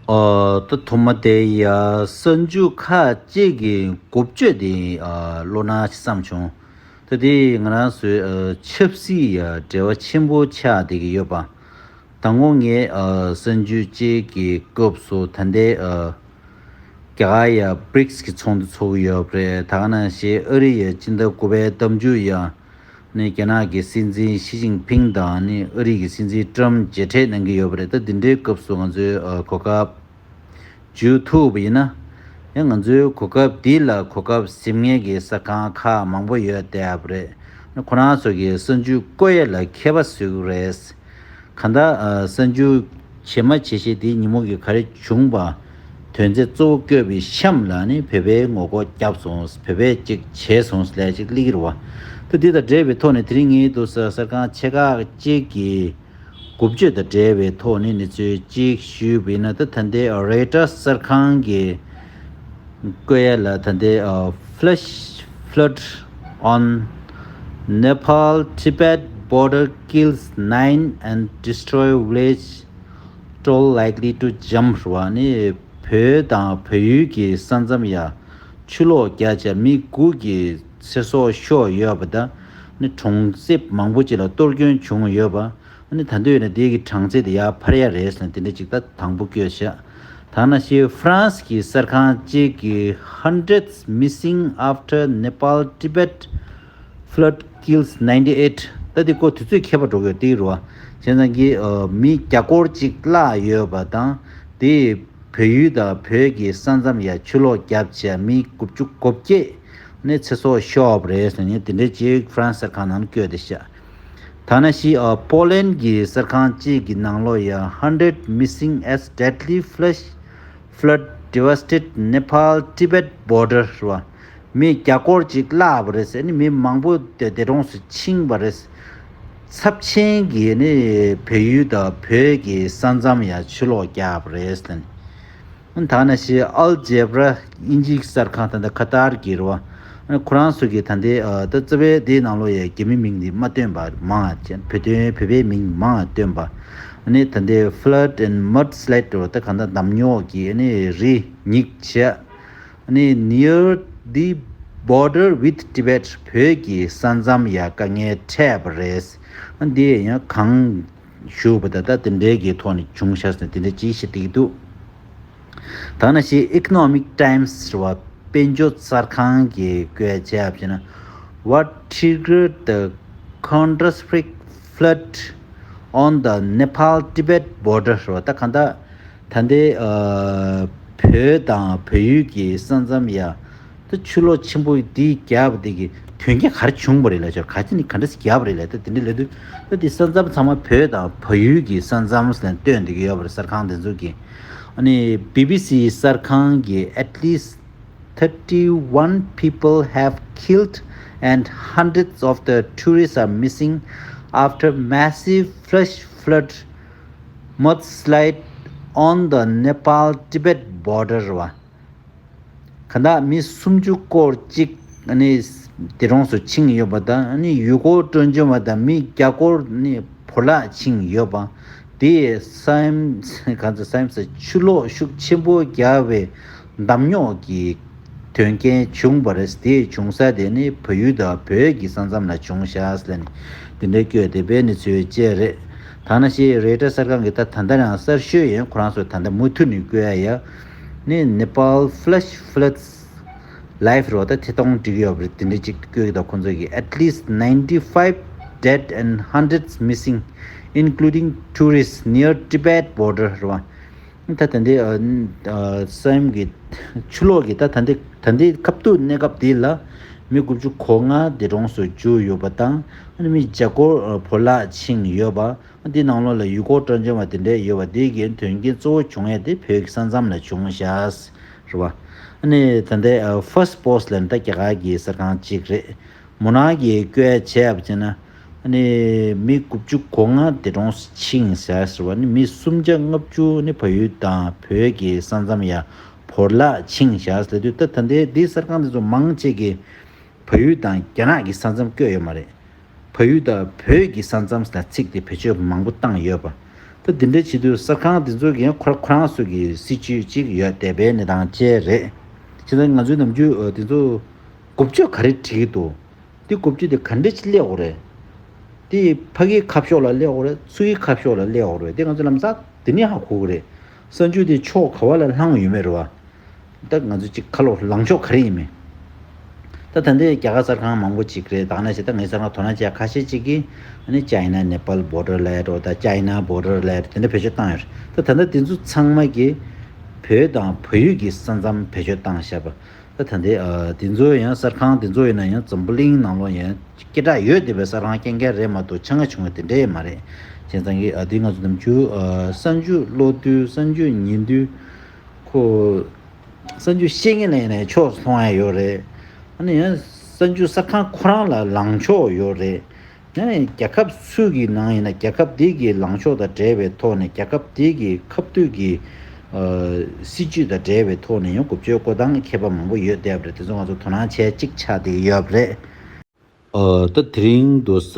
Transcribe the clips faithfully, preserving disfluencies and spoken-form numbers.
ཨོ། ད་ཐོག་མ་དེ་ཡ་གསར་འགྱུར་ཁག་ཅིག་གི་འགོ་བརྗོད་དེ་ཨ་ཀློག་ན་བསམ་བྱུང་། ད་དེ་ང་རང་ཚོའི་ཨ་ཆབ་སྲིད་ཡ་འབྲེལ་བ་ཆེན་པོ་ཆགས་བསྡད་ཀྱི་ཡོད་པ། ད་དགོང་ངས་ཨ་གསར་འགྱུར་ཅིག་གི་སྐབས་སུ་ད་ལྟའི་ཨ་རྒྱ་གར་ཡ་བྷི་རིགས་ཀྱི་ཚོགས་འདུ་ཚོགས་ཀྱི་ཡོད་པ་རེད། ད་ག་ནང་བཞིན་ཨ་རི་ཡ་སྤྱི་ཟླ་དགུ་པའི་གཏམ་རྒྱུད་ཡ་ནི་རྒྱ་ནག་གི་སྲིད་འཛིན་ཞི་ཅིན་ཕིང་དང་ནི་ཨ་རི་གི་སྲིད་འཛིན་ཀྲམ་མཇལ་འཕྲད་གནང་གི་ཡོད་པ་རེད། ད་འདི་འདྲའི་སྐབས་སུ་ང་ཚོའི་ཨ་གོ་སྐབས་འཇུ་ཐུབ་པ་ཡིན་ན། ཡང་ང་ཚོའི་གོ་སྐབས་འདི་ལ་གོ་སྐབས་ཟིན་མཁན་གྱི་གསར་ཁང་ཁག་མང་པོ་ཡོད་བསྡད་པ་རེད། ཁོ་རང་ཚོ་གི་གསར་འགྱུར་བཀོད་ཡ་ལ་མཁས་པ་བཟོས་ཀྱི་རེད། གང་ལྟར་ཨ་གསར་འགྱུར་ཇེ་མང་ཇེ་ཆེ་དེའི་ཉིན་མོ་གི་ག་རེ་བྱུང་པ། དོན་ཚན་གཙོ་བོ་བཀོད་པའི་གཤམ་ལ་ནི་བོད་པའི་ངོ་ལྐོག་བརྒྱབ་སོང་། བོད་པས་ཅིག་བྱས་སོང་ལས་ཅིག་སླེབས་ཀྱི་རེད་བ། ད་འདི་དང་འབྲེལ་བའི་ཐོག་ནས་དེ་རིང་ངས་འདུག་ས་གསར་ཁང་ཆེ་ཁག་ཅིག་གི་འགོ་བརྗོད་དང་འབྲེལ་བའི་ཐོག་ནས་གནས་ཚུལ་ཅིག་ཞུས་པ་ཡིན་ན། ད་ད་ལྟའི་རོའི་ཊར་གསར་ཁང་གི་བཀོད་ཡ་ལ་ད་ལྟའི་ཨ་flash flood on Nepal Tibet border kills nine and destroy village, toll likely to jump. རེད་བ། ནི་བོད་དང་བལ་ཡུལ་གྱི་ས་མཚམས་ཡ་ཆུ་ལོག་བརྒྱབ་བྱས་མི་དགུ་གི་ཚེ་སྲོག་ཤོར་ཡོད་པ་དང་། ནི་གྲོང་གསེབ་མང་པོ་ཅིག་ལ་གཏོར་སྐྱོན་བྱུང་ཡོད་པ། ཨ་ནི་ད་དུང་ཡོད་ན་དེ་གི་གྲངས་ཚད་དེ་ཡར་འཕར་ཡ་རེད་ཟེར་ནས་དེ་འདྲ་ཅིག་ད་དང་པོ་བཀོད་བཞག། ད་ནང་བཞིན་ཧྥ་རན་སི་གི་གསར་ཁང་གཅིག་གིས་hundreds missing after Nepal Tibet flood kills ninety eight. ད་དེ་ཀོ་དུས་ཚོད་ཁྱད་པར་འགྲོ་གི་ཡོད་དེ་རུ་བ། བྱས་ཙང་གི་ཨ་མི་བརྒྱ་སྐོར་ཅིག་བརླག་ཡོད་པ་དང་། དེ་བལ་ཡུལ་དང་བོད་ཀྱི་ས་མཚམས་ཡ་ཆུ་ལོག་བརྒྱབ་བྱས་མི་དགུ་བཅུ་གོ་བརྒྱད་ནས་ཚེ་སྲོག་ཤོར་བ་རེད་ཟེར་ནས་དེ་འདྲའི་ཅིག་ཧྥ་རན་སི་གསར་ཁང་ནང་བཀོད་དེ་བཞག། ད་ནང་བཞིན་ཨ་པོ་ལན་གྱི་གསར་ཁང་གཅིག་གི་ནང་ལོགས་ཡ་hundred missing as deadly flash flood devastated Nepal Tibet border. རེད་བ། མི་བརྒྱ་སྐོར་ཅིག་བརླག་པ་རེད་ཟེར་ནི་མི་མང་པོ་དེ་འདས་གྲོངས་སུ་ཕྱིན་པ་རེད། ཚབས་ཆེན་གྱི་ནི་བལ་ཡུལ་དང་བོད་ཀྱི་ས་མཚམས་ཡ་ཆུ་ལོག་བརྒྱབ་པ་རེད་ཟེར་ནི། ད་ནང་བཞིན་ཨལ་ཇེ་བྷ་ར་དབྱིན་ཇིའི་གསར་ཁང་ད་ལྟ་ཁ་ཏར་གྱི་རེད་བ། ཁོ་རང་ཚོ་གིས་ད་ལྟའི་ཨ་ད་རྩ་བའི་དེའི་ནང་ལོགས་ཡ་རྒྱ་མི་མིང་འདི་མ་བཏོན་པ་མང་བ་བྱས། བོད་དོན་བོད་པའི་མིང་མང་བ་བཏོན་པ། ཨ་ནི་ད་ལྟའི་flood and mudslide རེད་བ། ད་གང་ལྟར་འདམ་རྙོག་གི་ཨ་ནི་རི་སྙེག་བྱས། ཨ་ནི་near the border with Tibet བོད་ཀྱི་ས་མཚམས་ཡ་དཀའ་ངལ་འཕྲད་པ་རེད། ཨ་འདི་ཡང་གང་ཞུ་བ་ད་ལྟ་དེ་འདྲའི་གི་ཐོག་ནས་བྱུང་ཤག་ཟེར་ནས་དེ་འདྲ་ཅིག་བཤད་བསྡད་ཀྱི་འདུག། ད་ནང་བཞིན་Economic Times རེད་བ། དཔལ་འབྱོར་གསར་ཁང་གིས་བཀོད་བྱས་པ་བྱས་ན། What triggered the catastrophic flood on the Nepal Tibet border? རེད་བ། ད་གང་ལྟར་ད་ལྟའི་ཨ་བོད་དང་བལ་ཡུལ་གྱི་ས་མཚམས་ཡ། ད་ཆུ་ལོག་ཆེན་པོ་འདི་བརྒྱབ་པ་དེ་གི་དོན་རྐྱེན་ག་རེ་བྱུང་བ་རེད་ལབ་ཆོག། ག་ཅི་ནས་ག་འདྲ་ཞིག་བརྒྱབ་པ་རེད་ལབ། ད་དེ་འདྲ་ལབ་དུས་ད་དེ་ས་མཚམས་ཚང་མ་བོད་དང་བལ་ཡུལ་གྱི་ས་མཚམས་ལ་སྟོན་བསྡད་ཀྱི་ཡོད་པ་རེད། གསར་ཁང་དེ་ཚོ་གིས། ཨ་ནི་བི་བི་སི་གསར་ཁང་གིས་at least thirty-one people have killed and hundreds of the tourists are missing after massive flash flood mudslide on the Nepal Tibet border རེད་བ། གང་ལྟར་མི་སུམ་ཅུ་སྐོར་གཅིག་ཨ་ནི་འདས་གྲོངས་སུ་ཕྱིན་ཡོད་པ་དང་། ཨ་ནི་ཡུལ་སྐོར་སྤྲོ་འཆམ་པ་དང་མི་བརྒྱ་སྐོར་ནི་བོར་བརླག་ཕྱིན་ཡོད་པ། དེ་ས་ཡོམ་གང་ཚ་ས་ཡོམ་ས་ཆུ་ལོག་ཤུགས་ཆེན་པོ་བརྒྱབ་པའི་འདམ་རྙོག་གི་དོན་རྐྱེན་བྱུང་བ་རེད། དེ་བྱུང་ས་དེ་ནི་བལ་ཡུལ་དང་བོད་ཀྱི་ས་མཚམས་ལ་བྱུང་ཤག་ཟེར་ནས་དེ་འདྲའི་བཀོད་དེ་བས་ནི་ཚོད་ཅེས་རེད། ད་ནང་བཞིན་རོའི་ཊར་གསར་ཁང་གིས་ད་ད་ལྟ་རང་གསར་ཤོས་ཡིན། ཁོ་རང་ཚོ་ད་ལྟ་མུ་མཐུད་ནས་བཀོད་ཡ་ཡ། ནི་Nepal flash floods live རོ་ད་ཐད་གཏོང་བསྒྲིགས་ཡོད་པ་རེད། དེ་འདྲ་ཅིག་བཀོད་ཀྱི་འདུག་ཁོང་ཚོ་གིས། At least ninety-five dead and hundreds missing, including tourists near Tibet border རོ། ད་ད་འདི་ཨ་ཨ་ས་ཡོམ་གྱི་ཆུ་ལོག་གི་ད་ད་འདི་ད་འདི་སྐབས་དུས་གནས་སྐབས་འདི་ལ་མི་དགུ་བཅུ་གོ་ལྔ་འདས་གྲོངས་སུ་གྱུར་ཡོད་པ་དང་། ཨ་ནི་མི་བརྒྱ་སྐོར་ཨ་བོར་བརླག་ཕྱིན་ཡོད་པ། འདི་ནང་ལོགས་ལ་ཡུལ་སྐོར་སྤྲོ་འཆམ་པ་དེ་འདྲས་ཡོད་པ། དེ་གའི་དོན་རྐྱེན་གཙོ་བོ་བྱུང་ཡས་དེ་བོད་ཀྱི་ས་མཚམས་ལ་བྱུང་ཤག་རེད་བ། ཨ་ནི་ད་ལྟའི་ཨ་First Post ལབ་ནི་ད་རྒྱ་གར་གྱི་གསར་ཁང་གཅིག་རེད། མོ་ནག་གིས་བཀོད་བྱས་པ་བྱས་ན། ཨ་ནི་མི་དགུ་བཅུ་གོ་ལྔ་འདས་གྲོངས་སུ་ཕྱིན་ཤག་ཟེར་བ་ནི་མི་སུམ་བརྒྱ་ལྔ་བཅུ་ནི་བལ་ཡུལ་དང་བོད་ཀྱི་ས་མཚམས་ཡ་བོར་བརླག་ཕྱིན་ཤག་ཟེར་དུས། ད་ད་ལྟའི་འདི་གསར་ཁང་དེ་ཚོ་མང་ཆེ་གི་བལ་ཡུལ་དང་རྒྱ་ནག་གི་ས་མཚམས་བཀོད་ཡོད་མ་རེད། བལ་ཡུལ་དང་བོད་ཀྱི་ས་མཚམས་ལ་ཚིག་དེ་བེད་སྤྱོད་མང་པོ་བཏང་ཡོད་པ། ད་དེ་འདྲ་བྱེད་དུས་གསར་ཁང་དེ་ཚོ་གིས་ཁོ་ཁོ་རང་ཚོ་གི་སྲིད་ཇུས་གཅིག་ཡོད་བསྡད་པའི་གནས་སྟངས་བཅས་རེད། བྱས་ཙང་ང་ཚོའི་ནམ་རྒྱུན་དེ་ཚོ་འགུལ་སྐྱོད་ག་རེ་བྲིས་ཀྱི་འདུག་དེ་འགུལ་སྐྱོད་དེ་ག་འདྲ་ཅིག་སླེབས་ཡོད་རེད། དེ་ཕ་གིའི་ཁ་ཕྱོགས་ལ་སླེབས་ཡོད་རེད། ཚུར་གི་ཁ་ཕྱོགས་ལ་སླེབས་ཡོད་རེད། དེ་ང་ཚོ་ལམ་སང་དེ་ནས་ཧ་གོ་གི་རེད། གསར་འགྱུར་དེ་ཕྱོགས་ག་བ་ལ་ལྷུང་ཡོད་མེད་རེད་བ། ད་ང་ཚོ་གཅིག་ཁ་ལོ་ལངས་ཕྱོགས་ག་རེ་ཡིན་མིན། ད་ད་ལྟའི་རྒྱ་གར་གསར་ཁང་མང་པོ་ཅིག་རེད། ད་ག་ནང་བཞིན་ད་ངའི་གསར་ཁང་དོ་སྣང་བྱེད་ཁ་ཤས་ཅིག་གིས་ཨ་ནི་China Nepal border ལབ་ཡ་འདྲ་བོ་དང་China border ལབ་ཡ་དེ་འདྲ་བེད་སྤྱོད་བཏང་ཡོད་རེད། ད་ད་ལྟ་དེ་ཚོ་ཚང་མ་གིས་བོད་དང་བལ་ཡུལ་གྱི་ས་མཚམས་བེད་སྤྱོད་བཏང་བཞག་པ། ད་ད་ལྟའི་ཨ་དེ་ཚོ་ཡང་གསར་ཁང་དེ་ཚོ་ཡིན་ན་ཡང་འཛམ་བུ་གླིང་ནང་ལོགས་ཡང་སྐད་གྲགས་ཡོད་བསྡད་པའི་གསར་ཁང་རྐྱང་རྐྱང་རེད་མ་གཏོགས་ཆ་ང་ཆུང་བ་དེ་འདྲ་ཡང་མ་རེད། བྱས་ཙང་གི་ཨ་དེ་ང་ཚོ་ནམ་རྒྱུན་ཨ་གསར་འགྱུར་ཀློག་དུས་གསར་འགྱུར་ཉན་དུས་ཁོ། གསར་འགྱུར་ཤེས་མཁན་ལ་ཡིན་ན་ཕྱོགས་མཐོང་ཡ་ཡོད་རེད། ཨ་ནི་ཡང་གསར་འགྱུར་གསར་ཁང་ཁོ་རང་ལ་ལངས་ཕྱོགས་ཡོད་རེད། ཡང་རྒྱལ་ཁབ་སུ་གི་ནང་ཡིན་ན་རྒྱལ་ཁབ་དེ་གི་ལངས་ཕྱོགས་དང་འབྲེལ་བའི་ཐོག་ནས་རྒྱལ་ཁབ་དེ་གི་ཁ་གཏད་ཀྱི་ཨ་སྲིད་ཇུས་དང་འབྲེལ་བའི་ཐོག་ནས་ཡང་འགུལ་སྐྱོད་བཀོད་སྟངས་ཁྱད་པར་མང་པོ་ཡོད་བསྡད་པ་རེད། དེ་ཚོ་ང་ཚོ་དོ་སྣང་བྱས་གཅིག་ཆགས་བསྡད་ཀྱི་ཡོད་པ་རེད། ཨ་ད་དེ་རིང་དུ་ས་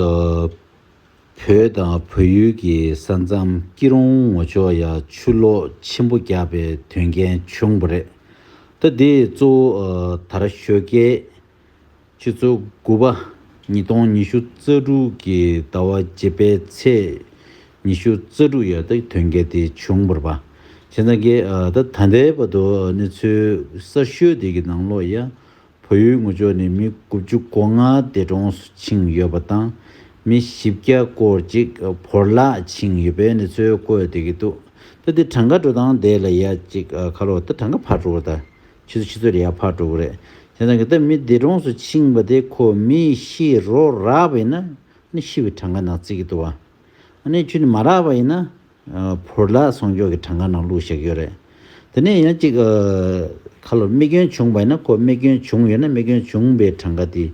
བོད་དང་བལ་ཡུལ་གྱི་ས་མཚམས་སྐྱིད་གྲོང་ངོ་ཅོག་ཡ་ཆུ་ལོག་ཆེན་པོ་བརྒྱབ་པའི་དོན་རྐྱེན་བྱུང་བ་རེད། ད་དེ་གཙོ་བོ་ཨ་ད་ར་ཞོགས་ཀས་ཆུ་ཚོད་དགུ་པ་ཉིས་སྟོང་ཉི་ཤུ་རྩ་དྲུག་གི་ཟླ་བ་བརྒྱད་པའི་ཚེས་ཉི་ཤུ་རྩ་དྲུག་ཡ་ད་དོན་རྐྱེན་དེ་བྱུང་བ་རེད་པ། བྱས་ཙང་གི་ཨ་ད་ད་ལྟའི་བར་དུ་གནས་ཚུལ་གསར་ཤོས་དེ་གི་ནང་ལོགས་ཡ། བལ་ཡུལ་ངོས་ཕྱོགས་ནས་མི་དགུ་བཅུ་གོ་ལྔ་འདས་གྲོངས་སུ་ཕྱིན་ཡོད་པ་དང་། མི་བཞི་བརྒྱ་སྐོར་ཅིག་བོར་བརླག་ཕྱིན་ཡོད་པའི་གནས་ཚུལ་བཀོད་བསྡད་ཀྱི་འདུག་ད་དེ་གྲངས་ཀ་འགྲོ་སྟངས་དེ་ལ་ཡ་ཅིག་ཁ་ལོ་ད་གྲངས་ཀ་འཕར་འགྲོ་གི་རེད། ད་ཆུ་ཚོད་ཆུ་ཚོད་ལ་ཡ་འཕར་འགྲོ་གི་རེད། དེ་ཙང་གི་ད་མི་འདས་གྲོངས་སུ་ཕྱིན་པ་དེ་ཁོ་མི་ཤི་རོ་རག་པ་ཡིན་ན་ནི་ཤི་བའི་གྲངས་ཀ་ནང་བརྩི་གི་འདུག་བ། ཨ་ནི་ཁྱོད་ནི་མ་རག་པ་ཡིན་ན་ཨ་བོར་བརླག་སོང་ཕྱོགས་ཀྱི་གྲངས་ཀ་ནང་བླུགས་བཞག་ཡོད་རེད། དེ་ནས་ཡང་གཅིག་ཨ་ཁ་ལོ་རྨས་སྐྱོན་བྱུང་བ་ཡིན་ན་ཁོ་རྨས་སྐྱོན་བྱུང་ཡོད་ན་རྨས་སྐྱོན་བྱུང་བའི་གྲངས་ཀ་དེ་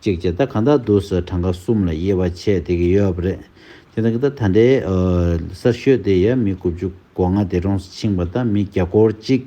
གཅིག་བྱས། ད་གང་ལྟར་འདུག་ཟེར་གྲངས་ཀ་གསུམ་ལ་དབྱེ་བ་ཕྱེ་བསྡད་ཀྱི་ཡོད་པ་རེད། དེ་ནས་ད་ད་ལྟའི་ཨ་གསར་ཤོས་དེ་ཡང་མི་དགུ་བཅུ་གོ་ལྔ་འདས་གྲོངས་སུ་ཕྱིན་པ་དང་མི་བརྒྱ་སྐོར་གཅིག་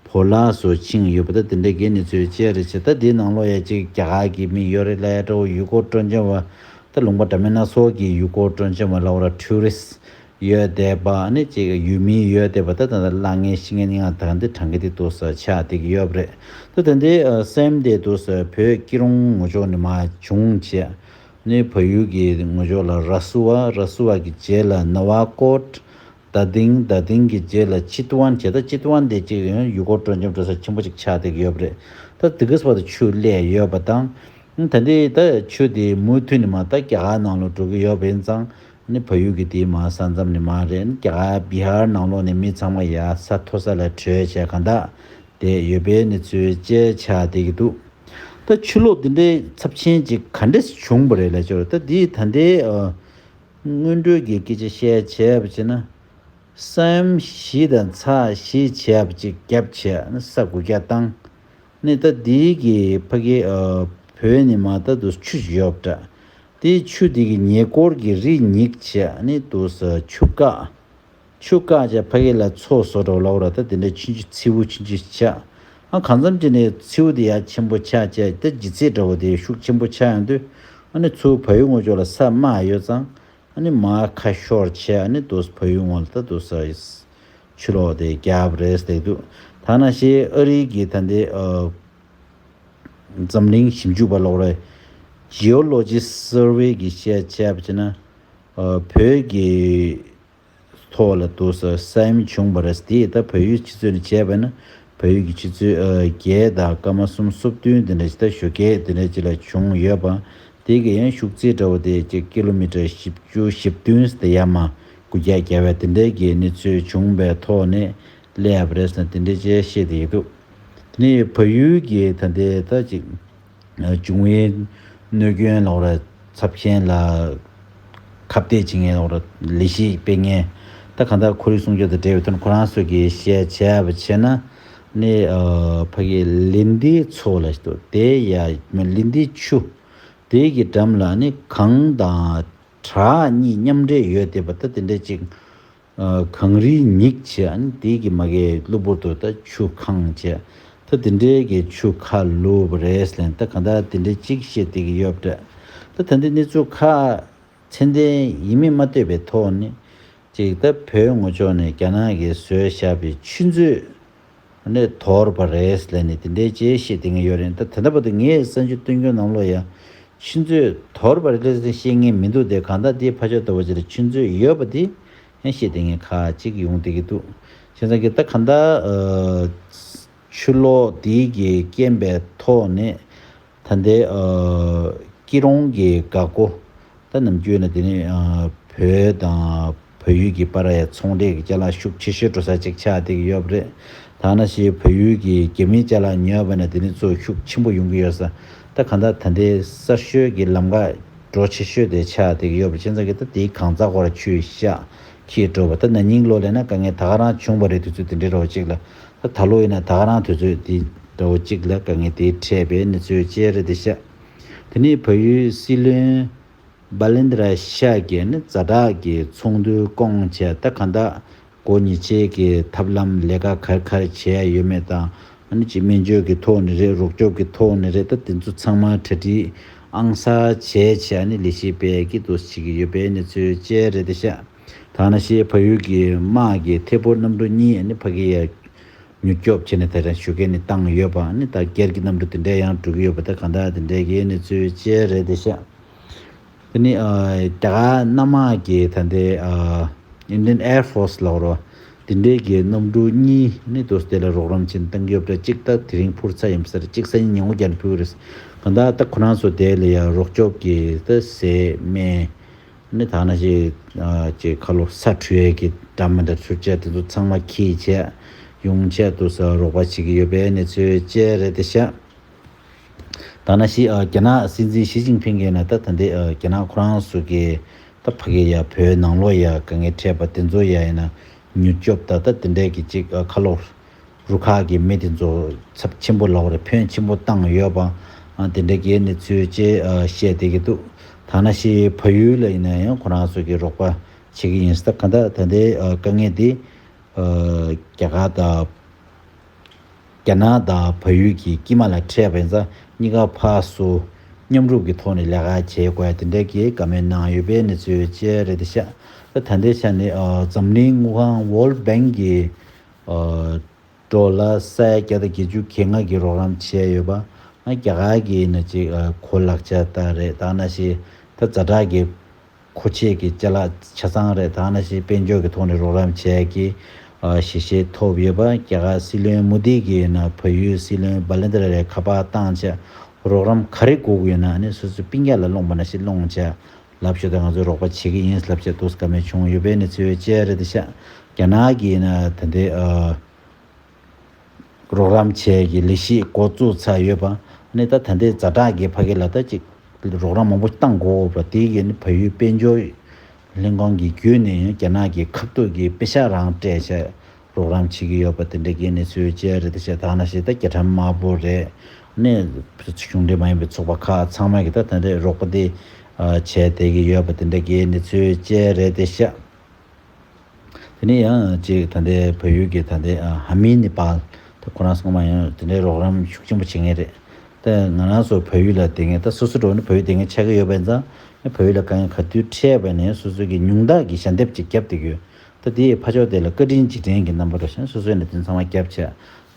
བོར་བརླག་སུ་ཕྱིན་ཡོད་པ་ད་དེ་འདྲ་གི་གནས་ཚུལ་བཅས་རེད་བྱས། ད་དེའི་ནང་ལོགས་ཡ་གཅིག་རྒྱ་གར་གྱི་མི་ཡོད་རེད་ལབ་ཡ་འདྲ་བོ། ཡུལ་སྐོར་སྤྲོ་འཆམ་པ་ད་ལུང་པ་འདྲ་མིན་སྣ་ཚོགས་ཀྱི་ཡུལ་སྐོར་སྤྲོ་འཆམ་པ་ལབ་པ་ར་ཊུ་རི་སི་ཡོད་བསྡད་པ་ཨ་ནི་གཅིག་ཡུལ་མི་ཡོད་བསྡད་པ་ད་ད་ལྟ་གླ་རྔན་ཤི་རྔན་ཡང་ད་འདི་གྲངས་ཀ་དེ་འདུག་ས་ཆགས་བསྡད་ཀྱི་ཡོད་པ་རེད། ད་ད་འདི་ཨ་སེམས་དེ་འདུག་ས་བོད་སྐྱིད་གྲོང་ངོས་ཕྱོགས་ནས་མར་བྱུང་བྱས། ནི་བལ་ཡུལ་གྱི་ངོས་ཕྱོགས་ལ་ར་སུ་བ། ར་སུ་བ་གི་རྗེས་ལ་ནོ་ཝ་ཀོཊ། རྡ་སྟེང་། རྡ་སྟེང་གི་རྗེས་ལ་ཆི་ཏུ་ཝན་བྱས། ད་ཆི་ཏུ་ཝན་དེ་གཅིག་ཡང་ཡུལ་སྐོར་སྤྲོ་འཆམ་འགྲོ་ས་ཆེན་པོ་ཅིག་ཆགས་བསྡད་ཀྱི་ཡོད་པ་རེད། ད་དེ་ག་ས་བར་དུ་ཆུ་སླེབས་ཡོད་པ་དང་། ད་འདི་ད་ཆུ་དེ་མུ་མཐུད་ནས་མར་ད་རྒྱ་གར་ནང་ལ་འགྲོ་གི་ཡོད་པ་ཡིན་ཙང་། ནི་བལ་ཡུལ་གྱི་དེའི་མར་ས་མཚམས་ནས་མར་རེད། རྒྱ་གར་བི་ཧར་ནང་ལོགས་ནས་མི་ཚང་མ་ཡར་ས་མཐོ་ས་ལ་བྲོས་བྱས་གང་དག་བསྡད་ཡོད་པའི་གནས་ཚུལ་བཅས་ཆགས་བསྡད་ཀྱི་འདུག་ད་ཆུ་ལོག་འདི་འདྲའི་ཚབས་ཆེན་ཅིག་ག་འདྲས་བྱུང་བ་རེད་ལབ་ཆོག་ད་འདི་ད་ལྟའི་ཨ། སྔོན་འགྲོའི་གི་སྐད་ཆ་བཤད་བྱས་པ་བྱས་ན། ས་ཡོམ་གཞི་དང་ཚ་གཞི་བྱས་པ་ཅིག་བརྒྱབ་བྱས་ས་སྒོ་རྒྱག་བཏང་། ནི་ད་འདིའི་གི་ཕ་གི་ཨ་བོད་ནི་མ་ད་དུ་ཆུ་ཡོད་འདྲ། དེའི་ཆུ་དེ་གི་ཉེ་འཁོར་གྱི་རི་སྙེག་བྱས་ནི་དུ་ས་ཆུ་བཀག་ཆུ་བཀག་བྱས་ཕ་གི་ལ་མཚོ་བཟོ་འགྲོ་ལབ་ར། ད་དེ་འདྲ་ཆུང་ཆུང་མཚེའུ་ཆུང་ཆུང་ཆགས། ཨ་གང་འཚམ་ཅིག་ནས་མཚེའུ་དེ་ཡ་ཆེན་པོ་ཆགས་བྱས་ད་ལྗིད་ཚད་འདྲ་བོ་དེ་ཤུགས་ཆེན་པོ་ཆགས་ཡོང་དུས་ཨ་ནི་ཚུར་བལ་ཡུལ་ངོས་ཕྱོགས་ལ་ས་དམའ་ཡོད་ཙང་། ཨ་ནི་མར་ཁ་ཤོར་བྱས་ཨ་ནི་དུ་བལ་ཡུལ་ངོས་ལ་ད་དུ་ས་ཆུ་ལོག་དེ་རྒྱབ་རེས་བསྡད་འདུག་ད་ནང་བཞིན་ཨ་རིའི་གི་ད་ལྟའི་ཨ་འཛམ་གླིང་ཞིབ་འཇུག་པ་ལོག་རེད། Geology Survey གི་བཤད་བྱས་པ་བྱས་ན་ཨ་བོད་ཀྱི་ཐོག་ལ་དུ་ས་ས་ཡོམ་བྱུང་བ་རེད། དེ་ད་བལ་ཡུལ་ཆུ་ཚོད་ནས་བྱས་པ་ན་བལ་ཡུལ་གྱི་ཆུ་ཚོད་ཨ་བརྒྱད་དང་སྐར་མ་གསུམ་སོ་བདུན་དེ་འདྲ་ཅིག་ད་ཞོགས་ཀས་དེ་འདྲ་ཅིག་ལ་བྱུང་ཡོད་པ། དེ་གི་ཡང་ཤུགས་ཚད་འདྲ་བོ་དེ་ཅིག་ཀི་ལོ་མི་ཊར་བཞི་བཅུ་ཞེ་བདུན་ཟེར་ཡར་མར་འགུལ་སྐྱོད་བརྒྱབ་པའི་དེ་འདྲའི་གི་གནས་ཚུལ་བྱུང་བའི་ཐོག་ནས་སླེབས་པ་རེད་ཟེར་ན་དེ་འདྲའི་ཅིག་བཤད་བསྡད་ཀྱི་འདུག་དེ་ནས་བལ་ཡུལ་གྱི་ད་ལྟའི་ད་ཅིག་འབྱུང་བའི་གནོད་སྐྱོན་ལབ་ར་ཚབས་ཆེན་ལ་ཁ་གཏད་བྱེད་མཁན་ལབ་ར་ལས་གཞི་སྤེལ་མཁན་ད་གང་ལྟར་ཁོར་ཡུག་སྲུང་སྐྱོབ་དང་འབྲེལ་བའི་ཐོག་ནས་ཁོ་རང་ཚོ་གིས་བཤད་བྱས་པ་བྱས་ན་ནི་ཨ་ཕ་གི་ལིན་ཏི་མཚོ་ལ་ཞིག་འདུག་དེ་ཡ་ལིན་ཏི་ཆུ་དེ་གི་འགྲམ་ལ་ནི་གངས་དང་བྲག་གཉིས་མཉམ་འདྲེས་ཡོད་བསྡད་པ་ད་དེ་འདྲ་ཅིག་ཨ་གངས་རིའི་སྙིགས་བྱས་ཨ་ནི་དེ་གི་མ་གའི་གློ་བུར་དུ་ད་ཆུ་གང་བྱས་ད་དེ་འདྲའི་གི་ཆུ་ཁ་ལུབ་པ་རེད་ཟེར་ལན་ད་གང་ལྟར་དེ་འདྲའི་གཅིག་བཤད་བསྡད་ཀྱི་ཡོད་པ་འདྲ། ད་ད་ལྟའི་གནས་ཚུལ་ཁག་མཚན་ལྡན་ཡིན་མིན་མ་ལྟོས་པའི་ཐོག་ནས་ ཅིག་ད་བོད་ངོས་ཕྱོགས་ནས་རྒྱ་ནག་གིས་བཟོས་བཞག་པའི་ཆུ་མཛོད་ནས་དོར་བ་རེད་ལབ་ནས་དེ་འདྲའི་ཅིག་བཤད་བསྡད་མཁན་ཡོད་རེད། ད་དེ་འདྲ་བར་དུ་ངས་གསར་འགྱུར་སྟོན་རྒྱུ་ནང་ལོགས་ཡ་ཆུ་མཛོད་དོར་བ་རེད་ཟེར་བཤད་མཁན་མི་འདུག་སྟེ། གང་ལྟར་དེའི་ཕར་ཕྱོགས་ལྟ་བུ་ཅིག་ལ་ཆུ་མཛོད་ཡོད་པ་དེ་ཡང་བཤད་བསྡད་མཁན་ཁག་ཅིག་ཡོང་བསྡད་ཀྱི་འདུག་བྱས་ཙང་གི་ད་གང་ལྟར་ཆུ་ལོག་དེའི་གི་རྐྱེན་པའི་ཐོག་ནས་ད་ལྟའི་ཨ་སྐྱིད་གྲོང་གི་འགག་སྒོ། ད་ནམ་རྒྱུན་ནས་དེ་ནི་ཨ་བོད་དང་བལ་ཡུལ་གྱི་བར་ཡ་ཚོང་འབྲེལ་གྱི་ཅ་ལག་ཤུགས་ཆེ་ཤོས་འགྲོ་ས་ཅིག་ཆགས་བསྡད་ཀྱི་ཡོད་པ་རེད། ད་ནང་བཞིན་བལ་ཡུལ་གྱི་རྒྱ་མིའི་ཅ་ལག་ཉོས་པ་ན་དེ་ནི་གཙོ་ཤུགས་ཆེན་པོ་ཡོང་གི་ཡོད་ས། ད་གང་ལྟར་ད་ལྟའི་གསར་ཤོས་ཀྱི་ལམ་ཁ་འགྲོ་ཆེ་ཤོས་དེ་ཆགས་བསྡད་ཀྱི་ཡོད་པ་བྱས་ཙང་གི་ད་དེའི་གང་ཟག་སྐོར་ཆུ་ཤག་འཁྱིལ་འགྲོ་བ། ད་ན་ནིང་ལོ་ལས་ན་དཀའ་ངལ་ད་ག་རང་བྱུང་བ་རེད། དུས་ཚོད་དེ་འདྲའི་རོ་གཅིག་ལ། ད་ད་ལོ་ཡིན་ན་ད་ག་རང་དུས་ཚོད་དེ་འདྲ་བོ་གཅིག་ལ་དཀའ་ངལ་དེ་འཕྲད་པའི་གནས་ཚུལ་བཅས་རེད་དེ་ཤག་དེ་ནས་བལ་ཡུལ་སྲིད་བློན་སྦ་ལན་དྲ་ཤག་གིས་ནི་ཛ་དྲག་གི་ཚོགས་འདུ་བསྐོང་བྱས། ད་གང་ལྟར་སྒོ་ཉེས་ཆད་ཀྱི་ཐབས་ལམ་ལས་ཀ་ག་རེ་ག་རེ་བྱས་ཡོད་མེད་དང་། ཨ་ནི་ཅིག་སྨན་བཅོས་ཀྱི་ཐོག་ནས་རེད། རོགས་སྐྱོབ་ཀྱི་ཐོག་ནས་རེད། ད་དེ་ཚོ་ཚང་མ་གྲ་སྒྲིག་ཨང་གསར་བྱས་བྱས། ཨ་ནི་ལས་གཞི་སྤེལ་གྱི་འདུག་བྱེད་ཀྱི་ཡོད་པའི་གནས་ཚུལ་བཅས་རེད་དེ་ཤག་ད་ནང་བཞིན་བལ་ཡུལ་གྱི་དམག་གིས་ཐད་འཕུར་གནམ་གྲུ་གཉིས་ཨ་ནི་ཕ་གི་ཡ་མྱུར་སྐྱོབ་བྱས་ནས་ད་རང་ཞུ་མཁན་ནི་བཏང་ཡོད་པ། ཨ་ནི་ད་སྒེར་གྱི་གནམ་གྲུ་དེ་འདྲ་ཡང་འགྲོ་གི་ཡོད་པ། ད་གང་ལྟར་དེ་འདྲའི་གི་གནས་ཚུལ་བཅས་རེད་དེ་ཤག་དེ་ནི་ཨ་རྒྱ་གར་གནམ་དམག་གི་ད་ལྟའི་ཨ་Indian Air Force ལབ་རོ། དེ་འདྲའི་གི་གནམ་གྲུ་གཉིས་ནི་དུས་དེ་ལ་རོགས་རམ་བྱེད་བཏང་གི་ཡོད་པ་རེད། གཅིག་ད་དེ་རིང་འཕུར་ཚར་ཡིན་པ་ཟེར། གཅིག་སང་ཉིན་ཉིན་གུང་རྒྱབ་ནས་འཕུར་གི་རེད། གང་ལྟར་ད་ཁོ་རང་ཚོ་དེ་ལ་ཡང་རོགས་སྐྱོབ་ཀྱི་ད་ཟས་སྨན་ནི་ད་ནང་བཞིན་ཨ་ཅིག་ཁ་ལོ་ས་འཕྲོད་ཡས་ཀྱི་འདྲ་མི་འདྲ་འཕྲུལ་ཆས་དེ་ཚོ་ཚང་མ་འཁྱེར་བྱས་ཡོང་བྱས་དུས་རོགས་པ་བྱེད་ཀྱི་ཡོད་པའི་གནས་ཚུལ་བཅས་རེད་དེ་ཤག་ད་ནང་བཞིན་ཨ་རྒྱ་ནག་སྲིད་འཛིན་ཞི་ཅིན་ཕིང་གིས་ན་ད་ད་ལྟའི་ཨ་རྒྱ་ནག་ཁོ་རང་ཚོ་གི་ད་ཕ་གི་ཡ་བོད་ནང་ལོགས་ཡ་དཀའ་ངལ་འཕྲད་པ་དེ་ཚོ་ཡ་ཡིན་ན་མྱུར་སྐྱོབ་ད་ད་དེ་འདྲའི་གི་ཅིག་ཨ་ཁ་ལོ་རུ་ཁག་གི་མི་དེ་ཚོ་ཚབས་ཆེན་པོ་ལབ་དགོས་རེད། ཕན་ཆེན་པོ་བཏང་ཡོད་པ། ཨ་དེ་འདྲའི་གི་གནས་ཚུལ་བཅས་ཨ་བཤད་བསྡད་ཀྱི་འདུག་ད་ནང་བཞིན་བལ་ཡུལ་ལ་ཡིན་ན་ཡང་ཁོ་རང་ཚོ་གི་རོགས་པ་བྱེད་ཀྱི་ཡིན་ས། ད་ག་ད་ད་ལྟའི་ཨ་དཀའ་ངལ་དེ་ཨ་རྒྱ་གར་དང་རྒྱ་ནག་དང་བལ་ཡུལ་གྱི་དཀྱིལ་མ་ལ་འཕྲད་པ་ཡིན་ཙང་གཉིས་ཀ་ཕར་ཚུར་མཉམ་རུབ་ཀྱི་ཐོག་ནས་ལས་ཀ་བྱེད་དགོས་ཡ་དེ་འདྲའི་གི་བཀའ་མོལ་གནང་ཡོད་པའི་གནས་ཚུལ་བཅས་རེད་དེ་ཤག་ད་ད་ལྟའི་ཆ་ནས་ཨ་འཛམ་གླིང་དངུལ་ཁང་World Bank གི་ཨ་ཌོ་ལར་ས་ཡ་བརྒྱ་དང་བརྒྱད་ཅུ་གྱ་ལྔ་གི་རོགས་རམ་བྱས་ཡོད་པ། ཨ་རྒྱ་གར་གྱི་ནི་ཅིག་ཨ་གོ་ལག་ཆ་ལྟར་རེད། ད་ནང་བཞིན་ད་ཛ་དྲག་གི་མཁོ་ཆས་ཀྱི་ཅ་ལག་ཆ་ཚང་རེད། ད་ནང་བཞིན་དཔལ་འབྱོར་གྱི་ཐོག་ནས་རོགས་རམ་བྱས་ཀྱི་ཨ་ཞལ་བཞེས་ཐོབ་ཡོད་པ། རྒྱ་གར་སྲིད་བློན་མོ་དི་གིས་ན་བལ་ཡུལ་སྲིད་བློན་སྦ་ལན་དྲ་ལ་ཁ་པར་བཏང་བྱས་རོགས་རམ་ག་རེ་དགོས་ཀྱི་ཡོད་ན་ནི་སོ་སོའི་སྤུན་ཀྱག་ལ་སློང་པ་ནང་བཞིན་སློང་བྱས་ལབ་ཤོག་ད་ང་ཚོས་རོགས་པ་བྱེད་ཀྱི་ཡིན་ལབ་བྱས་འདུག་བཀའ་མོལ་བྱུང་ཡོད་པའི་གནས་ཚུལ་བཅས་རེད་དེ་ཤག་རྒྱ་ནག་གིས་ན་ད་ལྟའི་ཨ། རོགས་རམ་བྱས་ཀྱི་ལས་གཞི་འགོ་བཙུགས་ཚར་ཡོད་པ། ཨ་ནི་ད་ད་ལྟའི་ཛ་དྲག་གི་ཕ་གི་ལ་ད་ཅིག་རོགས་རམ་མང་པོ་བཏང་དགོས་པ་དེ་གི་ནི་བལ་ཡུལ་དཔལ་འབྱོར་ལྷན་ཁང་གི་བརྒྱུད་ནས་རྒྱ་ནག་གི་ཁ་ཐུག་གི་པེ་ཤག་རང་སྤྲད་བྱས་རོགས་རམ་བྱེད་ཀྱི་ཡོད་པ་དེ་འདྲ་གི་གནས་ཚུལ་བཅས་རེད་དེ་ཤག་ད་ནང་བཞིན་ད་རྒྱ་གྲམ་དམར་པོ་རེད། ཨ་ནི་གཞུང་འབྲེལ་མ་ཡིན་པའི་ཚོགས་པ་ཁག་ཚང་མ་གི་ད་ད་ལྟའི་རོགས་པ་དེ་བྱས་བསྡད་ཀྱི་ཡོད་པ་དེ་འདྲ་གི་གནས་ཚུལ་བཅས་རེད་དེ་ཤག་དེ་ནས་ཡང་ཅིག་ད་ལྟའི་བལ་ཡུལ་གྱི་ད་ལྟའི་ཨ་ཧ་མི་ནི་པཱལ་ད་ཁོ་རང་ཚང་མ་ཡང་དེ་འདྲའི་རོགས་རམ་ཤུགས་ཆེན་པོ་བྱེད་མཁན་རེད། ད་ང་རང་ཚོ་བལ་ཡུལ་ལ་བསྡད་མཁན་ད་སོ་སོ་འགྲོ་ནི་བལ་ཡུལ་བསྡད་མཁན་ཆགས་ཀྱི་ཡོད་པ་ཡིན་ཙང་ཨ་བལ་ཡུལ་ལ་དཀའ་ངལ་ག་དུས་འཕྲད་པ་ནས་སོ་སོ་གི་ཉུང་མཐའ་གི་ཞལ་འདེབས་ཅིག་བརྒྱབ་བསྡད་ཀྱི་ཡོད། ད་དེ་ཕར་ཕྱོགས་དེ་ལ་བཀའ་དྲིན་རྗེས་དྲན་གྱི་རྣམ་པ་འདྲ་ཞིག་སོ་སོས་ནས་དེ་ཚང་མ་བརྒྱབ་བྱས་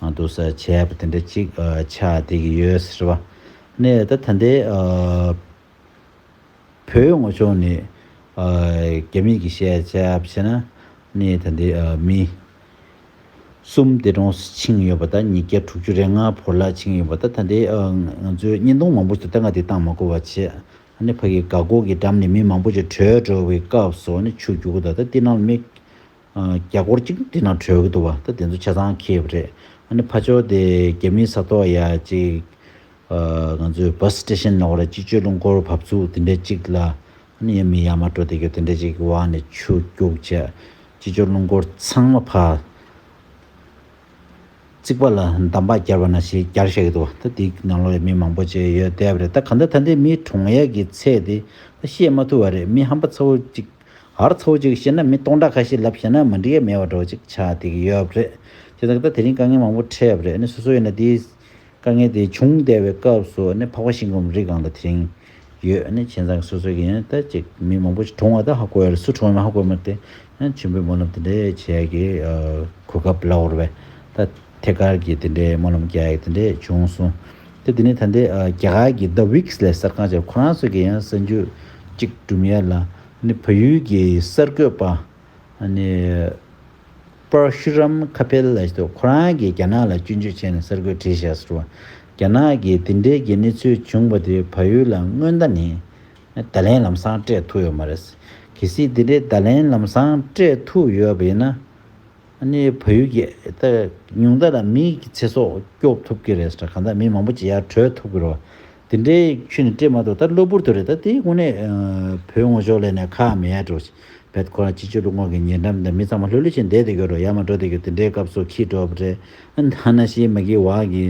ཨ་འདུག་ས་བྱས་པ་དེ་འདྲ་ཅིག་ཨ་ཆགས་བསྡད་ཀྱི་ཡོད་ཟེར་བ། ནས་ད་ད་ལྟའི་ཨ། བོད་ངོས་ཕྱོགས་ནས་ཨ་རྒྱ་མི་གི་བཤད་བྱས་པ་བྱས་ན་ནི་ད་ལྟའི་ཨ་མི་གསུམ་འདས་གྲོངས་ཕྱིན་ཡོད་པ་དང་ཉིས་བརྒྱ་དྲུག་ཅུ་རེ་ལྔ་བོར་བརླག་ཕྱིན་ཡོད་པ་དང་། ད་ལྟའི་ཨ་ང་ཚོས་བརྙན་ཐུང་མང་པོ་ཞིག་ད་ང་དེ་བཏང་མ་དགོས་པ་བྱས། ཨ་ནི་ཕ་གི་འགག་སྒོ་གི་འགྲམ་ནས་མི་མང་པོ་ཞིག་བྲོས་འགྲོ་བའི་སྐབས་སུ་ཨ་ནི་ཆུ་རྒྱུག་གི་འདུག་ད་དེ་ནང་མི་ཨ་བརྒྱ་སྐོར་ཅིག་དེ་ནང་བྲོས་ཀྱི་འདུག་བ། ད་དེ་ཚོ་ཆ་ཚང་འཁྱེར་བ་རེད། ཨ་ནི་ཕར་ཕྱོགས་དེ་རྒྱ་མིའི་ས་ཐོག་ཡ་ཅིག་ཨ་ང་ཚོའི་བྷ་སི་སི་ཊེ་ཤན་ནང་བར་སྤྱི་སྤྱོད་རླུང་འཁོར་བབས་ཚུགས་དེ་འདྲ་ཅིག་ལ་ཨ་ནི་ཡ་མི་ཡར་མར་འགྲོ་བསྡད་རྒྱུ་དེ་འདྲ་ཅིག་གི་འོག་ནས་ཆུ་རྒྱུག་བྱས་སྤྱི་སྤྱོད་རླུང་འཁོར་ཚང་མ་ཕར་རྩིག་པ་ལ་འདམ་བག་བརྒྱབ་པ་ནང་བཞིན་བརྒྱབ་བཞག་གི་འདུག་ད་དེའི་ནང་ལོགས་ལ་མི་མང་པོ་ཅིག་ཡོད་བསྡད་པ་རེད། ད་གང་ལྟར་ད་ལྟའི་མི་གྲོངས་ཡས་ཀྱི་ཚད་དེ་ད་བཤད་མ་ཐུབ་པ་རེད། མི་ཧམ་པ་ཚ་བོ་ཅིག་ཧར་ཚ་བོ་ཅིག་བཤད་ན་མི་སྟོང་ཕྲག་ཁ་ཤས་ལབ་བཤད་ན་མ་འགྲིག་ཡ་མེད་པ་འདྲ་བོ་ཅིག་ཆགས་བསྡད་ཀྱི་ཡོད་པ་རེད། བྱས་ཙང་ད་དེ་རིང་དཀའ་ངལ་མང་པོ་འཕྲད་པ་རེད། ཨ་ནི་སོ་སོ་ཡིན་ན་དེའི་དཀའ་ངལ་དེ་བྱུང་བསྡད་པའི་སྐབས་སུ་ཨ་ནི་འཕགས་པ་ཤིང་སྒོམ་རི་སྒང་ལ་དེ་རིང་ཡོད། ཨ་ནི་བྱས་ཙང་སོ་སོ་གི་ཡིན་ན་ད་ཅིག་མི་མང་པོ་ཞིག་གྲོངས་པ་ད་ཧ་གོ་ཡ་རེད། སུ་གྲོངས་ཡོད་མེད་ཧ་གོ་ཡ་མ་རེད་དེ། ཆེན་པོའི་སྨོན་ལམ་དེ་འདྲའི་བྱས་ཀྱི་གོ་སྐབས་ལ་འོར་བས་ད་ཐད་ཀར་གྱི་དེ་འདྲའི་སྨོན་ལམ་རྒྱག་ཡག་དེ་འདྲའི་བྱུང་སོང་། དེ་དེ་ནས་ད་ལྟའི་རྒྱ་གར་གྱི་The Wix ལས་གསར་ཁང་བྱས་ཁོ་རང་ཚོ་གི་ཡང་གསར་འགྱུར་གཅིག་སྒྲུབ་ཡ་ལ་ནི་བལ་ཡུལ་གྱི་གསར་འགོད་པ་ནི་པར་ཤུ་རམ་ཁ་པེལ་ལ་ཞིག་ཏུ་ཁོ་རང་གིས་རྒྱ་ནག་ལ་སྐྱོན་བརྗོད་བྱས་ནས་གསར་འགོད་བྲིས་བཞག་ཟེར་བ། རྒྱ་ནག་གིས་དེ་འདྲའི་གི་གནས་ཚུལ་བྱུང་བ་དེ་བལ་ཡུལ་ལ་སྔོན་ད་ནས་བརྡ་ལན་ལམ་སང་སྤྲད་ཐུབ་ཡོད་མ་རེད། གལ་སྲིད་དེ་འདྲའི་བརྡ་ལན་ལམ་སང་སྤྲད་ཐུབ་ཡོད་པ་ཡིན་ན། ཨ་ནི་བལ་ཡུལ་གྱི་ད་ཉུང་མཐའ་ལ་མིའི་ཚེ་སྲོག་སྐྱོབ་ཐུབ་ཀྱི་རེད་ཟེར། གང་ལྟར་མི་མང་པོ་ཅིག་ཡར་བྲོས་ཐུབ་ཀྱི་རེད་བ། དེ་འདྲའི་ཆུ་ནས་སྤྲད་མ་ཐུབ། ད་གློ་བུར་དུ་རེད། ད་དེའི་དངོས་གནས་བོད་ངོ་ཕྱོགས་ལས་ནས་ཁག་མེད་ཡ་འགྲོ། བད་ཁོ་རང་སྤྱི་སྤྱོད་རླུང་འཁོར་གྱི་ཉེ་འགྲམ་དང་མི་ཚང་མ་ལྷོད་ལྷོད་བྱས་བསྡད་དེ་ཡོད་རེད། ཡར་མར་འགྲོ་དེ་ཡོད། དེ་འདྲའི་སྐབས་སུ་ཁྱི་འགྲོ་བ་རེད། ཨ་ནི་ཐ་ན་ཤི་མ་གི་བ་གི་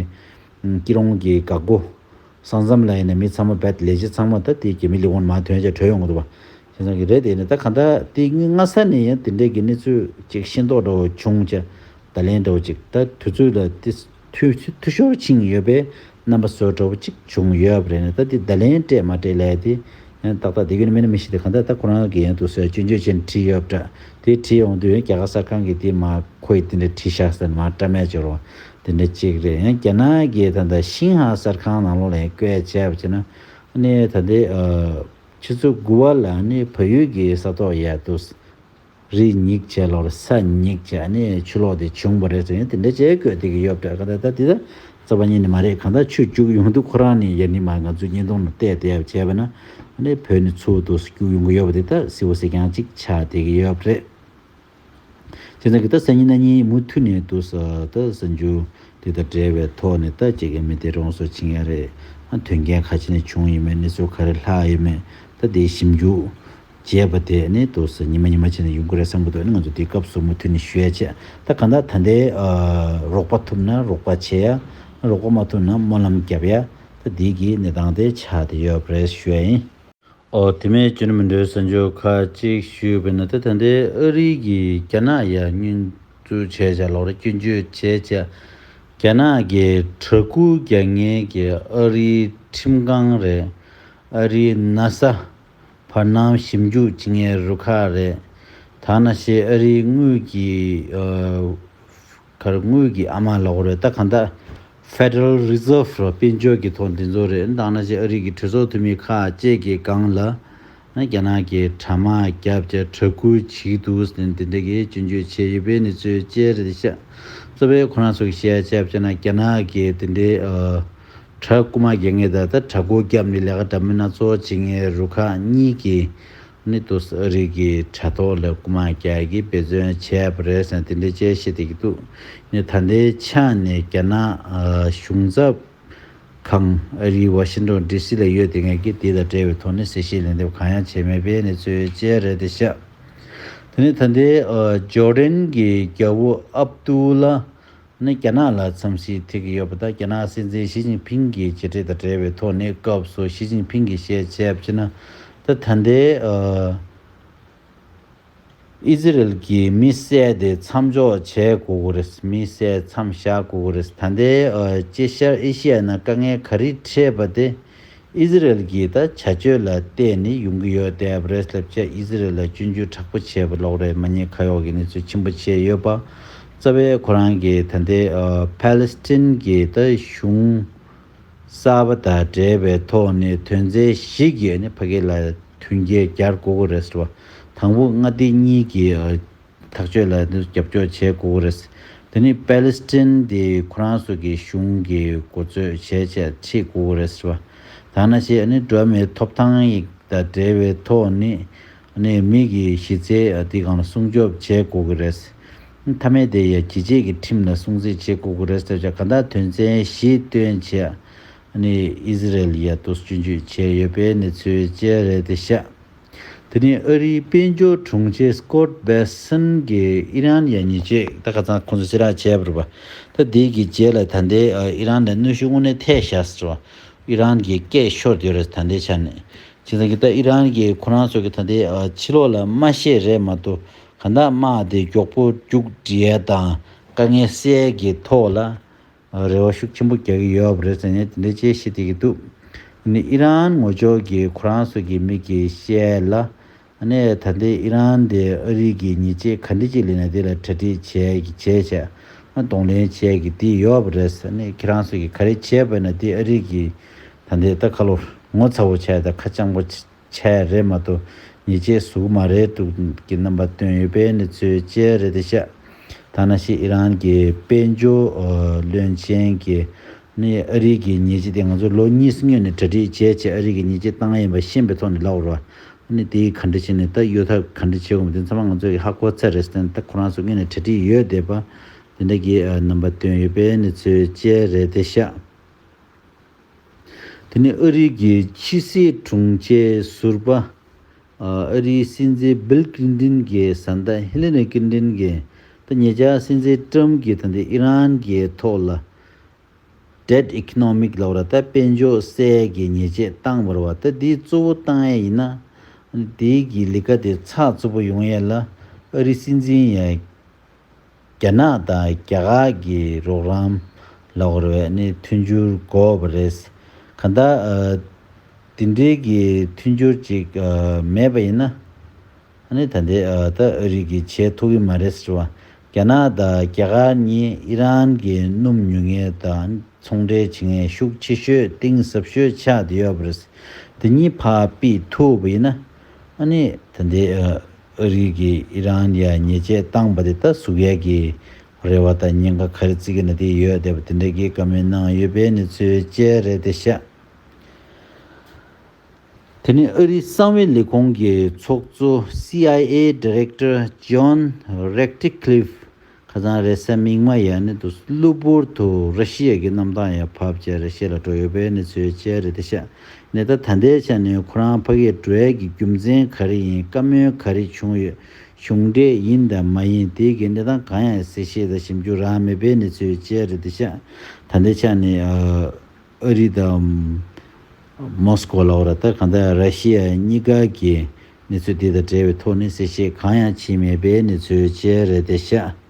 སྐྱིད་རོང་གི་འགག་སྒོ་ས་མཚམས་ལ་ཡིན་ན་མི་ཚང་མ་བད་ལས་བྱེད་ཚང་མ་ད་དེ་རྒྱ་མི་ལི་ཝོན་མ་ཐོན་བྱས་བྲོས་ཡོང་གི་འདུག་བ། བྱས་ཙང་གི་རེད། དེ་ནི་ད་གང་ལྟར་དེ་སྔ་ས་ནས་ཡང་དེ་འདྲའི་གི་གནས་ཚུལ་ཅིག་ཤེས་རྟོགས་འདྲ་བོ་བྱུང་བྱས་བརྡ་ལན་འདྲ་བོ་ཅིག་ད་དུས་ཚོད་ལ་དེ་འཐུས་འཐུས་ཤོར་ཕྱིན་ཡོད་པའི་རྣམ་པ་བཟོ་འདྲ་བོ་ཅིག་བྱུང་ཡོད་པ་རེད། ནས་ད་དེ་བརྡ་ལན་སྤྲད་མ་སྤྲད་ལས་དེ་ཡང་ཏག་ཏག་དེ་གི་ནི་མིན་ན་མི་ཤེས། དེ་གང་ལྟར་ད་ཁོ་རང་གི་ཡང་དུ་སོ་སྐྱོན་བརྗོད་བྱས་ནས་བྲིས་ཡོད་པ་འདྲ། དེ་བྲིས་ཡོང་དུས་ཡང་རྒྱ་གར་གསར་ཁང་གིས་དེ་མ་ཁོས་དེ་འདྲ་བྲིས་བཞག་ཟེར་མ་བཀྲམ་ཡ་བྱེད་རོགས། དེ་འདྲ་གཅིག་རེད། ཡང་རྒྱ་ནག་གི་ད་ལྟ་ཤིན་ཧྭ་གསར་ཁང་ནང་ལོགས་ལ་ཡང་བཀོད་བྱས་པ་བྱས་ན་ཨ་ནི་ད་ལྟའི་ཨ་ཆུ་ཚོད་དགུ་པ་ལ་ཨ་ནི་བལ་ཡུལ་གྱི་ས་ཐོག་ཡ་དུ་རི་སྙེག་བྱས་ལོར་ས་སྙེག་བྱས་ཨ་ནི་ཆུ་ལོག་དེ་བྱུང་བ་རེད་ཟེར། ཡང་དེ་འདྲ་བྱས་བཀོད་དེ་གི་ཡོད་པ་འདྲ། ག་ད་ད་དེ་ད་རྩ་བ་ཉིད་ནས་མ་རེད། གང་ལྟར་ཆུ་རྒྱུག་ཡོང་དུས་ཁོ་རང་ནི་ཡ་ནི་མ་ང་ཚོའི་བརྙན་ཐུང་ནང་བལྟས་བསྡད་པ་བྱས་པ་ན་ཨ་ནི་བོད་ནས་ཚུར་དུ་རྒྱུག་ཡོང་གི་ཡོད་པ་དེ་ད་གསལ་པོ་གསལ་རྐྱང་ཅིག་ཆགས་བསྡད་ཀྱི་ཡོད་པ་རེད། དེ་ནས་ད་སང་ཉིན་གནངས་ཉིན་མུ་མཐུད་ནས་དུ་ས་ད་གསར་འགྱུར་དེ་དང་འབྲེལ་བའི་ཐོག་ནས་ད་ཅིག་གི་མི་དེ་རོང་སོ་ཆིང་ཡ་རེད། ཨ་དོན་རྐྱེན་ག་ཅི་ནས་བྱུང་ཡོད་མེད། གནས་ཚུལ་ག་རེ་ལྷག་ཡོད་མེད། ད་དེའི་ཞིབ་འཇུག་བྱས་པ་དེ་ནི་དུ་ས་ཉི་མ་ཉི་མ་བྱས་ནས་ཡོང་གི་རེད་བསམ་གི་འདུག་ནི་ང་ཚོ་དེའི་སྐབས་སུ་མུ་མཐུད་ནས་ཞུ་ཡ་བྱས། ད་གང་ལྟར་ད་ལྟའི་ཨ་རོགས་པ་ཐུབ་ན་རོགས་པ་བྱེད་ཡ། རོགས་པ་མ་ཐུབ་ན་སྨོན་ལམ་རྒྱབ་ཡ། ད་དེའི་གི་གནས་སྟངས་དེ་ཆགས་བསྡད་ཡོད་པ་རེད་ཞུ་ཡ་ཡིན། ཨོ་དེ་མིན་ཅུ་ནི་མི་འདྲའི་གསར་འགྱུར་ཁག་ཅིག་ཞུས་པ་ཡིན་ན། ད་ད་ལྟའི་ཨ་རི་གིས་རྒྱ་ནག་ཡར་བསྙོན་འཛུགས་བྱས་བྱས་ལོག་རེ་སྐྱོན་བརྗོད་བྱས་བྱས། རྒྱ་ནག་གི་དྲ་སྐུལ་རྒྱག་མཁན་གྱི་ཨ་རིའི་ཁྲིམས་ཁང་རེད། ཨ་རིའི་ན་ས་བར་སྣང་ཞིབ་འཇུག་བྱེད་མཁན་རུ་ཁག་རེད། ད་ནང་བཞིན་ཨ་རིའི་དངུལ་གྱི་ཨ། གར་དངུལ་གྱི་ཨ་མ་ལོག་རེད། ད་གང་ལྟར་Federal Reserve ར་དཔལ་འབྱོར་གྱི་ཐོག་འདི་ཚོ་རེད། ད་ནང་བཞིན་ཨ་རི་གི་གྲོས་ཚོགས་འཐུས་མི་ཁག་ཅིག་གི་སྒང་ལ་ན་རྒྱ་ནག་གི་དྲ་དམག་བརྒྱབ་བྱས་དྲ་སྐུལ་བྱེད་འདུག་ཟེར་ནས་འདི་འདྲ་གི་སྐྱོན་བརྗོད་བྱས་ཡོད་པའི་གནས་ཚུལ་བཅས་རེད་ཤག་རྩ་བའི་ཁོ་རང་ཚོ་གི་བཤད་བྱས་བྱས་ན་རྒྱ་ནག་གི་དེ་འདྲའི་ཨ་དྲ་རྐུ་མ་རྒྱག་མཁན་དང་ད་དྲ་སྐུལ་བརྒྱབ་ནས་ལས་ཀ་འདྲ་མིན་སྣ་ཚོགས་བྱེད་མཁན་རུ་ཁག་གཉིས་ཀྱིས་ནི་དུ་ས་ཨ་རི་གི་དྲ་ཐོག་ལ་རྐུ་མ་རྒྱག་གི་འབད་བརྩོན་བྱས་པ་རེད་ཟེར་དེ་འདྲ་བཅས་བཤད་བསྡད་ཀྱི་འདུག་ནི་ད་ལྟའི་ཆ་ནས་རྒྱ་ནག་ཨ་གཞུང་ཚབ་ཁང་ཨ་རིའི་ཝ་ཤིང་ཊོན་ཌི་སི་ལ་ཡོད་དེ་ངས་ཀྱིས་དེ་དང་འབྲེལ་བའི་ཐོག་ནས་གསལ་བཤད་ལན་འདེབས་གང་ཡང་བྱས་མེད་པའི་གནས་ཚུལ་བཅས་རེད་དེ་ཤག་དེ་ནས་ད་ལྟའི་ཨ་ཇོར་ཌན་གྱི་རྒྱལ་པོ་ཨབ་ཏུ་ལ་ནི་རྒྱ་ནག་ལ་འཚམས་གཟིགས་ཐེབས་ཀྱི་ཡོད་པ་དང་རྒྱ་ནག་སྲིད་འཛིན་ཞི་ཅིན་ཕིང་གི་མཇལ་འཕྲད་དང་འབྲེལ་བའི་ཐོག་ནས་སྐབས་སུ་ཞི་ཅིན་ཕིང་གིས་བཤད་བྱས་པ་ན་ད་ད་ལྟའི་ཨ། ཨི་ཟི་རེལ་གྱིས་མི་བསད་དེ་མཚམས་འཇོག་བྱེད་དགོས་ཀྱི་རེད། མི་བསད་མཚམས་བཞག་དགོས་ཀྱི་རེད། ད་ལྟའི་ཨ་དཀྱིལ་ཤར་ཨེ་ཤི་ཡ་ནང་དཀའ་ངལ་ག་རེ་འཕྲད་པ་དེ་ཨི་ཟི་རེལ་གྱི་ད་བྱ་སྤྱོད་ལ་བལྟས་ནས་ཡོང་གི་ཡོད་བསྡད་པ་རེད་ལབ་བྱས་ཨི་ཟི་རེལ་ལ་སྐྱོན་བརྗོད་དྲག་པོ་བྱས་པ་ལོག་རེད། མ་ཉེས་ཁ་གཡོག་གི་གནས་ཚུལ་ཆེན་པོ་བྱས་ཡོད་པ། རྩ་བའི་ཁོ་རང་གིས་ད་ལྟའི་ཨ་ཕ་ལེ་སི་ཐན་གྱི་ད་གཞུང་གསར་པ་དང་འབྲེལ་བའི་ཐོག་ནས་དོན་ཚན་བཞི་གི་ནི་ཕ་གི་ལ་མཐུན་རྐྱེན་སྦྱར་དགོས་ཀྱི་རེད་ཟེར་བ། དང་པོ་མངའ་སྡེ་གཉིས་ཀྱི་ཐག་གཅོད་ལ་རྒྱབ་སྐྱོར་བྱེད་དགོས་ཀྱི་རེད། དེ་ནི་པེ་ལེ་སི་ཐན་དེ་ཁོ་རང་ཚོ་གི་གཞུང་གི་འགོ་གཙོས་བྱས་བྱས་ཁྲིད་དགོས་ཀྱི་རེད་ཟེར་བ། ད་ནང་བཞིན་ཨ་ནི་འགྲོ་བ་མིའི་ཐོབ་ཐང་ཡིག་དང་འབྲེལ་བའི་ཐོག་ནི་ཨ་ནི་མི་གི་གཞི་རྩའི་དེ་སྒང་ལ་སྲུང་སྐྱོབ་བྱེད་དགོས་ཀྱི་རེད། མཐའ་མའི་དེ་ཡ་ཇི་བྱེད་ཀྱི་ཁྲིམས་ལ་སྲུང་བརྩི་བྱེད་དགོས་ཀྱི་རེད་ཟེར་བྱས་གང་ལྟར་དོན་ཚན་བཞི་བཏོན་བྱས་ཨ་ནི་ཨི་ཟི་རེལ་ཡ་དུ་སྐྱོན་བརྗོད་བྱས་ཡོད་པའི་གནས་ཚུལ་བཅས་རེད་དེ་ཤག་དེ་ནས་ཨ་རིའི་དཔལ་འབྱོར་དྲུང་ཆེ་སྐོཊ་སྦེ་སན་གྱིས་ཨི་རན་ཡ་ཉེས་ཆད་ད་ཁ་སང་ཁོང་ཚོ་ཕྱིར་བསྒྲགས་བྱས་པ་རེད་པ། ད་དེ་གི་རྗེས་ལ་ད་ལྟའི་ཨ་ཨི་རན་ལ་གནོན་ཤུགས་དངོས་གནས་ཐེབས་བཞག་ཟེར་བ། ཨི་རན་གྱི་སྐད་ཤོར་ཡོད་རེད་ད་ལྟའི་ཆ་ནས། བྱས་ཙང་གི་ད་ཨི་རན་གྱིས་ཁོ་རང་ཚོ་གི་ད་ལྟའི་ཨ་ཕྱི་ལོགས་ལ་མ་བཤད་རེད་མ་གཏོགས་གང་ལྟར་དམག་དེ་མགྱོགས་པོ་མཇུག་སྒྲིལ་ཡ་དང་དཀའ་ངལ་སེལ་གྱི་ཐོག་ལ་རེ་བ་ཤུགས་ཆེན་པོ་རྒྱག་གི་ཡོད་པ་རེད་ཟེར་ནས་དེ་འདྲ་ཅིག་བཤད་བསྡད་ཀྱི་འདུག་ནི་ཨི་རན་ངོ་ཕྱོགས་ཀྱི་ཁོ་རང་ཚོ་གི་མི་གི་བཤད་ལ་ ཨ་ནི་ད་ལྟའི་ཨི་རན་དེ་ཨ་རི་གི་ཉེས་ཆད་ག་འདྲ་ཅིག་ལེན་ན་དེ་ལ་གྲ་སྒྲིག་བྱས་ཀྱི་བྱས་བྱས་ཨ་གདོང་ལེན་བྱས་ཀྱི་དེ་ཡོད་པ་རེད། ཨ་ནི་ཁྱེད་རང་ཚོ་གིས་ག་རེ་བྱས་པ་ན་དེ་ཨ་རི་གི་ད་ལྟའི་ད་ཁ་ལོ་ངོ་ཚ་བོ་བྱས་དང་ཁ་སྤྱང་པོ་བྱས་རེད་མ་གཏོགས་ཉེས་ཆད་ཟུག་མ་རེད་འདུག་གི་རྣམ་པ་སྟོན་ཡོད་པའི་གནས་ཚུལ་བཅས་རེད་དེ་ཤག་ད་ནང་བཞིན་ཨི་རན་གྱི་དཔལ་འབྱོར་ཨ་བློན་ཆེན་གྱིས་ནི་ཨ་རི་གི་ཉེས་ཆད་དེ་ང་ཚོ་ལོ་གཉིས་སྔོན་ནས་གྲ་སྒྲིག་བྱས་བྱས་ཨ་རི་གི་ཉེས་ཆད་བཏང་ཡིན་པ་ཤེས་པའི་ཐོག་ནས་ལབ་རོགས། ཨ་ནི་དེའི་ག་འདྲ་བྱས་ནས་ད་གཡོལ་ཐབས་ག་འདྲ་བྱེད་དགོས་མིན་དེ་ཚང་མ་ང་ཚོ་གི་ཧ་གོ་ཚར་རེད་ཟེར་ནས་ད་ཁོ་རང་ཚོ་སྔོན་ནས་གྲ་སྒྲིག་ཡོད་བསྡད་པ་དེ་འདྲ་གི་ཨ་རྣམ་པ་སྟོན་ཡོད་པའི་གནས་ཚུལ་བཅས་རེད་དེ་ཤག་དེ་ནས་ཨ་རི་གི་ཕྱི་སྲིད་དྲུང་ཆེ་ཟུར་པ་ཨ་ཨ་རིའི་སྲིད་འཛིན་བིལ་ཀླིན་ཏིན་གྱི་བཟའ་ཟླ་ཧི་ལ་རི་ཀླིན་ཏིན་གྱིས་ད་ཉེ་ཆར་སྲིད་འཛིན་ཀྲམ་གྱིས་ད་ལྟའི་ཨི་རན་གྱི་ཐོག་ལ་debt economic ལབ་ར་ད་དཔལ་འབྱོར་སེལ་གྱི་ཉེས་ཆད་བཏང་བ་རེད་བ། ད་འདི་གཙོ་བོ་བཏང་ཡས་ཡིན་ན་དེའི་གི་ལས་ཀ་དེ་ཚགས་ཚུད་པོ་ཡོང་ཡས་ལ་ཨ་རི་སྲིད་འཛིན་ཡ་རྒྱ་ནག་དང་རྒྱ་གར་གྱི་རོགས་རམ་ལབ་དགོས་རེད་བས་ནི་མཐུན་འགྱུར་དགོས་པ་རེད། གང་ལྟར་ཨ་དེ་འདྲའི་གི་མཐུན་འགྱུར་ཅིག་ཨ་མེད་པ་ཡིན་ན་ཨ་ནི་ད་ལྟའི་ཨ་ད་ཨ་རི་གིས་བྱེད་ཐུབ་ཀྱི་མ་རེད་ཟེར་བ། རྒྱ་ནག་དང་རྒྱ་གར་གཉིས་ཨི་རན་གྱི་སྣུམ་ཉོ་མཁན་དང་ཚོང་འབྲེལ་བྱེད་མཁན་ཤུགས་ཆེ་ཤོས་གཏིང་ཟབ་ཤོས་ཆགས་བསྡད་ཡོད་པ་རེད། དེ་གཉིས་ཕར་ཕུད་ཐུབ་པ་ཡིན་ན་ཨ་ནི་ད་ལྟའི་ཨ་ཨ་རི་གིས་ཨི་རན་ཡ་ཉེས་ཆད་བཏང་པ་དེ་ད་ཟུག་ཡ་གི་རེ་བ་དང་ཉེན་ཁ་ག་རེ་བརྩི་གི་ན་དེ་ཡོད་བསྡད་པ་དེ་འདྲ་གི་བཀའ་མོལ་གནང་ཡོད་པའི་གནས་ཚུལ་བཅས་རེད་དེ་ཤག་དེ་ནས་ཨ་རིའི་གསང་བའི་ལས་ཁུངས་ཀྱི་ཚོགས་གཙོ་སི་ཨའི་ཨེ་ཌི་རེག་ཊར་ཇོན་རེག་ཊི་ཀླིཕ་ཁ་སང་རེས་གཟའ་མིག་དམར་ཡ་ནི་དུ་གློ་བུར་དུ་ར་ཤི་ཡ་གི་གནམ་ཐང་ཡ་བབས་བྱས་ར་ཤི་ཡ་ལ་འགྲོ་ཡོད་པའི་གནས་ཚུལ་བཅས་རེད་དེ་ཤག་ནས་ད་ད་ལྟའི་ཆ་ནས་ཁོ་རང་ཕ་གིར་འགྲོ་ཡ་གི་རྒྱུ་མཚན་ག་རེ་ཡིན། བཀའ་མོལ་ག་རེ་བྱུང་ཡོད། གཞུང་འབྲེལ་ཡིན་དང་མ་ཡིན་དེ་གི་གནས་སྟངས་གང་ཡང་གསལ་བཤད་དང་ཞིབ་འཇུག་རག་མེད་པའི་གནས་ཚུལ་བཅས་རེད་དེ་ཤག་ད་ལྟའི་ཆ་ནས་ཨ་ཨ་རི་དང་མོ་སི་ཀོ་ལབ་ར་ད་གང་ལྟར་ར་ཤི་ཡ་གཉིས་ཀ་གི་གནས་ཚུལ་འདི་དང་འབྲེལ་བའི་ཐོག་ནས་གསལ་བཤད་གང་ཡང་བྱས་མེད་པའི་གནས་ཚུལ་བཅས་རེད་དེ་ཤག